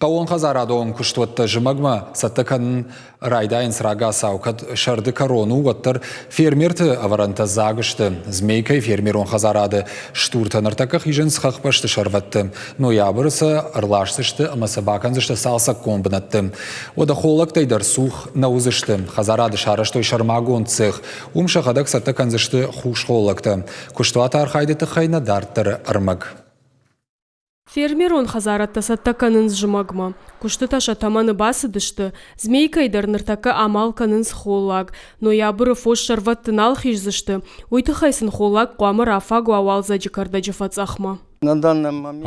Хъӕууонхӕдзарадон куыстуӕттӕ зымӕгмӕ цӕттӕ кӕнын райдайынц рагацау, кӕд сӕрды кӕрон у, уӕддӕр фермерты ӕвӕрӕнтӕ дзаг сты. Змейкӕйы фермерон хӕдзарады стуртӕ ныртӕккӕ хизынц хӕхбӕсты сӕрвӕтты. Ноябры сӕ ӕрласдзысты ӕмӕ сӕ бакӕндзысты цалцӕггонд бынӕтты. Уӕдӕ холлӕгтӕй дӕр цух нӕ уыдзысты. Хӕдзарады сарӕзтой сӕрмагонд цех. Уым сӕхӕдӕг цӕттӕ кӕндзысты хус холлӕгтӕ. Куыстуаты архайды тыххӕй нӕ дарддӕры ӕрмӕг. Фермерон хӕдзарадтӕ цӕттӕ кӕнынц зымӕгмӕ. Куыстытӕ сӕ тӕмӕны бацыдысты, Змейкӕйы дӕр ныртӕккӕ амал кӕнынц холлаг. Ноябры фос сӕрвӕтты нал хиздзысты, уый тыххӕй сын холлаг хъуамӕ рафаг уа уалдзӕджы кӕрдӕджы фӕцъӕхмӕ.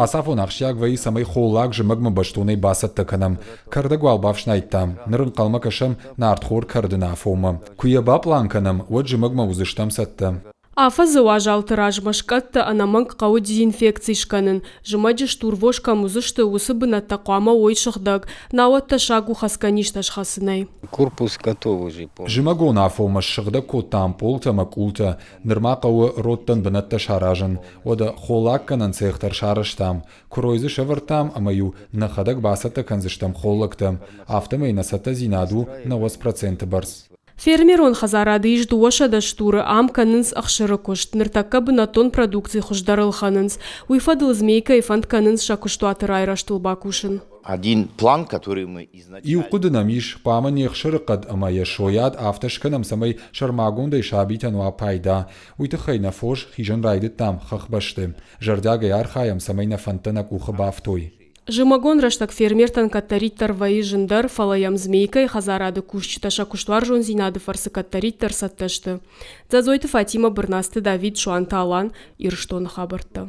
Ацафон ахсджиаг вӕййы, цӕмӕй холлаг зымӕгмӕ бӕстонӕй бацӕттӕ кӕнӕм. Кӕрдӕг уал бафснайдтам, ныр ӕнхъӕлмӕ кӕсӕм нартхор кӕрдыны афонмӕ. Куы йӕ бапълан кӕнӕм, уӕд зымӕгмӕ уыдзыстӕм цӕттӕ. Афӕдзы уазалты размӕ скъӕттӕ ӕнӕмӕнг хъӕуы дезинфекци скӕнын. Зымӕджы стурвос кӕм уыдзысты, уыцы бынӕттӕ хъуамӕ уой сыгъдӕг, науӕд тӕссаг у хӕцгӕ низтӕ схӕцынӕй. Корпус готов уже. Зымӕгон афонмӕ ссыгъдӕг кодтам пъолтӕ ӕмӕ къултӕ. Нырма хъӕуы родтӕн бынӕттӕ саразын. Уӕдӕ холлаггӕнӕн цех дӕр сарӕзтам. Куырой дзы сӕвӕрдтам ӕмӕ-иу нӕхӕдӕг бацӕттӕ кӕндзыстӕм холлӕгтӕ. Афтӕмӕй нӕ цӕттӕдзинад у 90% бӕрц. Фермерон хӕдзарады ис 200 стуры, ам кӕнынц ӕхсыры куыст. Ныртӕккӕ бынӕттон продукци хуыздӕр ӕлхӕнынц. Уый фӕдыл Змейкӕйы фӕнд кӕнынц сӕ куыстуаты райрӕзтыл бакусын. Один план, который мы изначально... Иу хъуыды нӕм ис, хъуамӕ не хсыры хъӕд ӕмӕ йӕ сойад афтӕ скӕнӕм, цӕмӕй сӕрмагондӕй сабитӕн уа пайда. Уый тыххӕй нӕ фос хизын райдыдтам хӕхбӕсты. Зӕрдиагӕй архайӕм, цӕмӕй нӕ фӕндтӕ нӕ къухы бафтой. Зымӕгон рӕстӕг фермертӕн кӕддӕриддӕр вӕййы зындӕр, фӕлӕ йӕм Змейкӕйы хӕдзарады кусджытӕ сӕ куыстуарзондзинады фӕрцы кӕддӕриддӕр цӕттӕ сты. Дзӕдзойты Фатимӕ, Бырнацты Давид, Суанты Алан, Ирыстоны хабӕрттӕ.